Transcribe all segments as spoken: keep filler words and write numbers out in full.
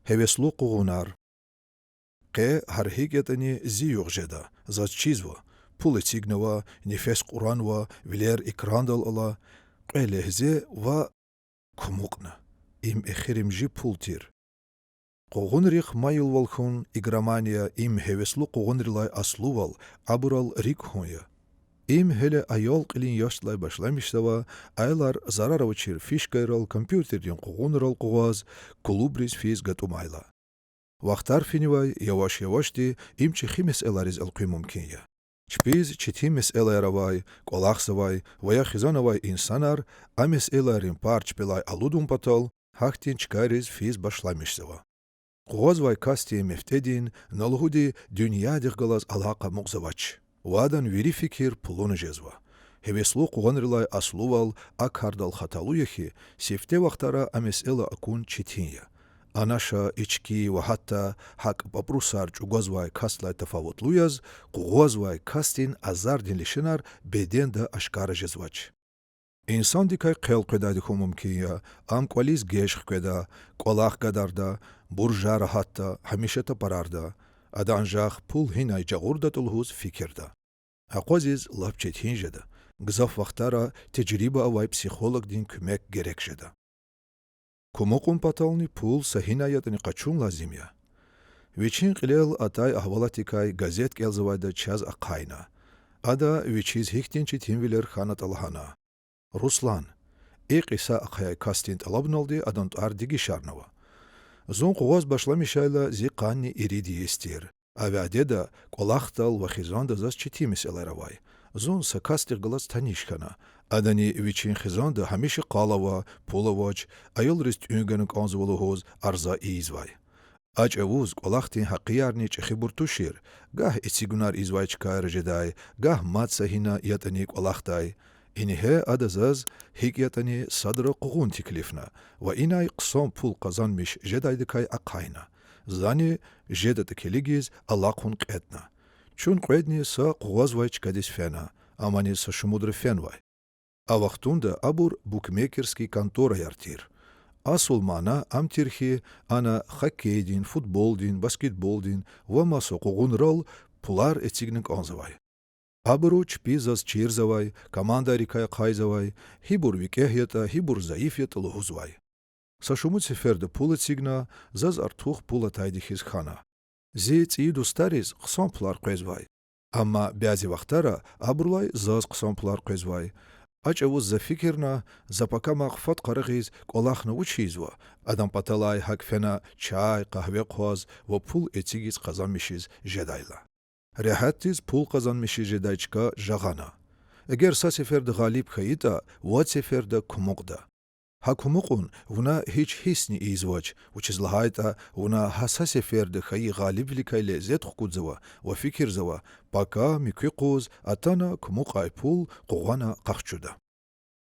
Гьевеслу къугъунар. Къе гьар гьикӀ ятӀани зи югъ жеда, заз чизва, пул эцигнава, нефес кьуранва, вилер экрандал ала, кьве легьзе ва кумукьна. Им эхиримжи пул тир. Къугъунрихъ майилвал хьун, игромания, им гьевеслу къугъунрилай аслувал, абурал рикӀ хьун я. Им гьеле аял кьилин яшдилай башламишзава, аялар зарар авачир фишкайрал, компьютердин къугъунрал къугъваз, клубриз физ гатӀумайла. Вахтар финивай, яваш-явашди им чӀехи месэлайриз элкъуьн мумкин я. Чпиз четин месэлаяр авай, кӀвалахзавай ва я хизан авай инсанар а месэлайрин пар чпелай алудун патал гьахьтин чкайриз физ башламишзава. Къугъвазвай касдин мефтӀедин, на лугьуди дуьньядихъ галаз алакъа амукьзавач. Ва адан вири фикир пулуна жезва. Гьевеслу къугъунрилай аслувал а кардал хаталу я хьи, сифте вахтара а месэла акун четин я. Анаша, ички ва гьатта гьакӀ пӀапӀрусар чӀугвазвай касдилай тафаватлу яз, къугъвазвай касдин азардин лишанар беденда ашкара жезвач. Инсандикай хъел къведайди хьун мумкин я, ам кӀвализ геж хкведа, кӀвалах гадарда, буржара гьатда, гьамиша тапарарда. Ада анжах пул гьинай жагъурдатӀа лугьуз фикирда. Акъвазиз лап четин жеда, гзаф вахтара тежриба авай психологдин куьмек герек жеда. Кумукьун патални пул са гьинай ятӀани къачун лазим я. Вичин кьилел атай агьвалатдикай газет кӀелзавайда чаз ахъайна. Ада вичиз гьихьтин четинвилер хьанатӀа лагьана: Руслан, и кьиса ахъаяй касдин тӀалабуналди адан тӀвар дегишарнава. Зун къугъваз башламишайла зи къанни ирид йис тир. А вядеда кӀвалахдал ва хизанда заз четин месэлаяр авай. Зун са касдихъ галаз таниш хьана. Адани вичин хизанда гьамиша къал ава, пул авач, аялриз тӀуьн гана кӀанзава лугьуз арза ийизвай. А чӀавуз кӀвалахдин гьакъиярни чӀехибур тушир, гагь эцигунар ийизвай чкайра жедай, гагь мад са гьина ятӀани кӀвалахдай. Ингье ада заз гьикӀ ятӀани садра къугъун теклифна ва инай хъсан пул къазанмиш жедайдакай ахъайна. Зани жедатӀа килигиз алахъун кьетӀна. Чун кьведни са къугъвазвай чкадиз фена, амани са шумудра фенвай. А вахтунда абур букмекерский контораяр тир. Асул мана ам тир хьи, ана хоккейдин, футболдин, баскетболдин ва маса къугъунрал пулар эцигна кӀанзавай. Абуру чпи заз чирзавай, командайрикай ахъайзавай, гьибур викӀегь ятӀа, гьибур зайиф ятӀа лугьузвай. Са шумуд сеферда пул эцигна, заз артух пул атайди хьиз хьана. Зи цӀийи дустариз хъсан пулар къвезвай. Амма бязи вахтара абурулай заз хъсан пулар къвезвай. А чӀавуз за фикирна, за пакамахъ фад къарагъиз кӀвалахна вуч ийизва, адан паталай гьакӀ фена чай, къагьве хъваз ва пул эцигиз къазанмишиз жедайла. Регьятдиз пул къазанмишиз жедай чка жагъана. Эгер са сеферда гъалиб хьайитӀа, вад сеферда кумукьда. Гьа кумукьун вуна гьич гьиссни ийизвач, вучиз лагьайтӀа вуна гьа са сеферда хьайи гъалибвиликай лезет хкудзава ва фикирзава: пака муькуь къуз атана кумукьай пул къугъвана къахчуда.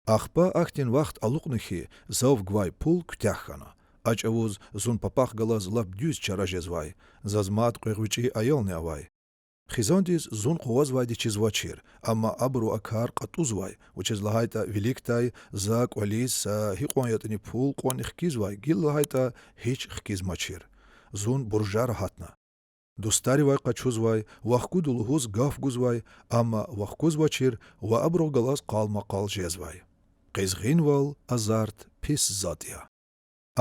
Ахпа ахьтин вахт алукьна хьи, зав гвай пул куьтягь хьана. А чӀавуз зун папахъ галаз лап дуьз чара жезвай, заз мад кьве гъвечӀи аялни авай. Хизандиз зун къугъвазвайди чизвачир, амма абуру а кар кьатӀузвай, вучиз лагьайтӀа виликдай за кӀвализ са гьикьван ятӀани пул кьванни хкизвай, гила лагьайтӀа гьич хкизмачир. Зун буржара гьатна. Дустаривай къачузвай, вахкуда лугьуз гаф гузвай, амма вахкузвачир ва абурухъ галаз къалмакъал жезвай. Къизгъинвал, азарт пис затӀ я.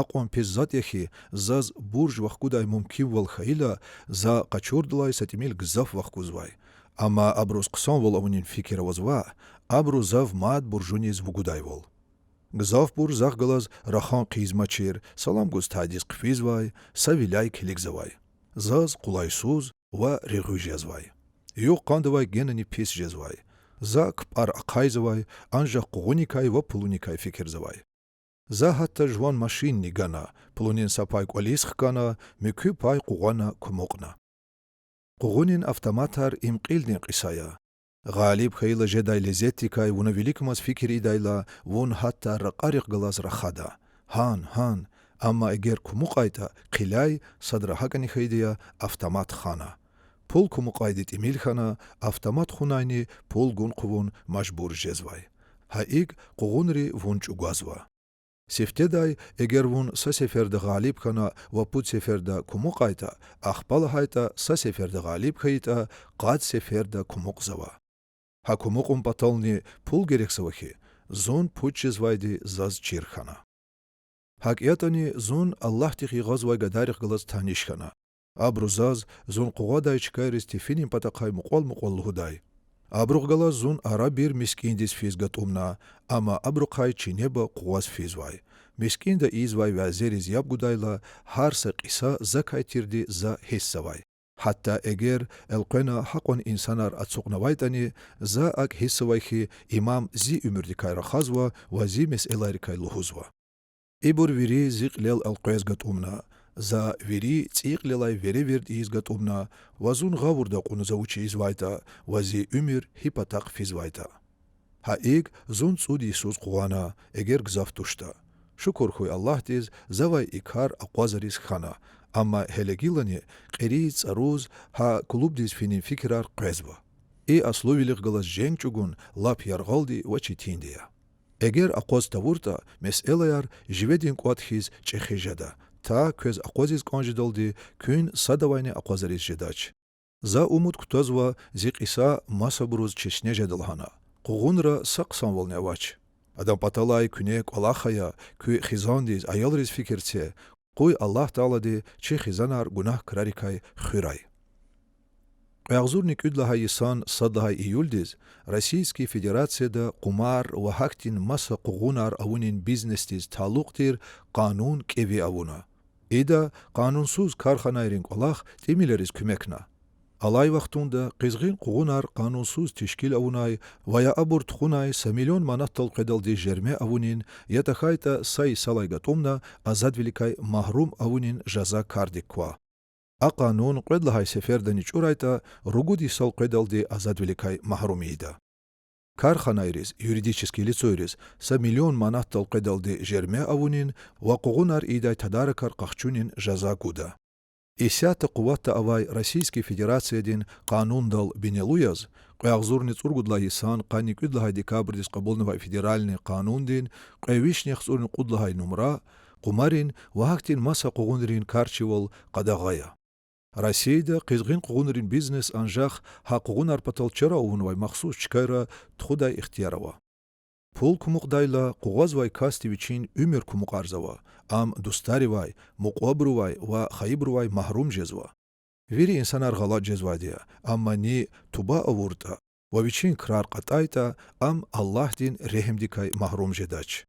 Акьван пис затӀ я хьи, заз бурж вахкудай мумкинвал хьайила, за къачурдалай са тӀимил гзаф вахкузвай. Амма абуруз хъсанвал авунин фикир аваз ваъ, абуру зав мад буржуниз вугудайвал. Гзафбур захъ галаз рахан хъийизмачир, салам гуз тадиз хъфизвай, са виляй килигзавай. Заз къулайсуз ва регъуь жезвай. Югъ-къандавай генани пис жезвай. За кпӀар ахъайзавай, анжах къугъуникай ва пулуникай фикирзавай. За гьатта жуван машинни гана, пулунин са пай кӀвализ хкана, муькуь пай къугъвана кумукьна. Къугъунин автоматар— им кьилдин кьиса я. Гъалиб хьайила жедай лезетдикай вуна виликамаз фикир ийидайла, вун гьатта ракьарихъ галаз рахада: гьан, гьан! Амма эгер кумукьайтӀа, хъиляй, садра гьакӀни хьайиди я, автомат хана. Пул кумукьайди тӀимил хьана, автомат хунайни пул гун хъувун мажбур жезвай. Гьа икӀ къугъунри вун чӀугвазва. Сифтедай, эгер вун са сеферда гъалиб хьана ва пуд сеферда кумукьайтӀа, ахпа лагьайтӀа, са сеферда гъалиб хьайитӀа, къад сеферда кумукьзава. Гьа кумукьун патални пул герекзава хьи, зун пуч жезвайди заз чир хьана. ГьакӀ ятӀани, зун Аллагьдихъ ягъазвай гадайрихъ галаз таниш хьана. Абуру заз зун къугъвадай чкайриз тефинин патахъай мукьвал-мукьвал лугьудай. Абурухъ галаз зун арабир мискӀиндиз физ гатӀумна, амма абурухъай чинеба къугъваз физвай. МискӀинда ийизвай вязериз яб гудайла, гьар са кьиса закай тирди за гьиссзавай. Гьатта эгер элкъвена гьакьван инсанар ацукьнавайтӀани, за акӀ гьиссзавай хьи, имам зи уьмуьрдикай рахазва ва зи месэлайрикай лугьузва. Ибур вири зи кьилел элкъвез гатӀумна, за вири цӀийи кьилелай веревирд ийиз гатӀумна, ва зун гъавурда акьуна за вуч ийизвайтӀа ва зи уьмуьр гьи патахъ физвайтӀа. Гьа икӀ зун цӀуд йисуз къугъвана, эгер гзаф туштӀа. Шукур хьуй Аллагьдиз, завай и кар акъвазариз хьана, амма гьеле гилани кьериз-цӀаруз гьа клубдиз финин фикирар къвезва. И аслувилихъ галаз женг чӀугун лап яргъалди ва четинди я. Эгер акъваз тавуртӀа, месэлаяр живедин кӀватӀ хьиз чӀехи жеда, та квез акъвазиз кӀан жедалди куьн садавайни акъвазариз жедач. За умуд кутазва зи кьиса масабуруз чешне жеда лагьана. Къугъунра са хъсанвални авач. Адан паталай куьне кӀвалах ая, куь хизандиз, аялриз фикир це, къуй Аллагь Таалади чи хизанар гунагь крарикай хуьрай. Кьве агъзурни кӀуьд лагьай йисан сад лагьай июлдиз Российский Федерацияда къумар ва гьахьтин маса къугъунар авунин бизнесдиз талукь тир къанун кӀеви авуна. Ида къанунсуз карханайрин кӀвалах тӀимилариз куьмекна. Алай вахтунда къизгъин къугъунар къанунсуз тешкил авунай ва я абур тухунай са миллион манатдал къведалди жерме авунин, я тахьайтӀа са йисалай гатӀумна азадвиликай магьрум авунин жаза кардик ква. А къанун кьвед лагьай сефердани чӀурайтӀа, ругуд йисал къведалди азадвиликай магьрум ийида. Карханайриз, юридический лицойриз, са миллион манатдал къведалди жерме авунин ва къугъунар ийидай тадаракар къахчунин жаза гуда. Исятда къуватда авай Российский Федерациядин къанундал бинелу яз, кьве агъзурни цӀуругуд лагьай йисан къанни кӀуьд лагьай декабрдиз кьабулнавай федеральный къанундин кьве вишни яхцӀурни кьуд лагьай нумра, къумарин ва гьахьтин маса къугъунрин карчивал къадагъа я. Россияда къизгъин къугъунрин бизнес анжах гьа къугъунар патал чара авунвай махсус чкайра тухудай ихтияр ава. Пул кумукьдайла, къугъвазвай касди вичин уьмуьр кумукьарзава, ам дустаривай, мукьвабурувай ва хайибурувай магьрум жезва. Вири инсанар гъалатӀ жезвайди я, амма ни туба авуртӀа ва вичин крар кьатӀайтӀа, ам Аллагьдин регьимдикай магьрум жедач.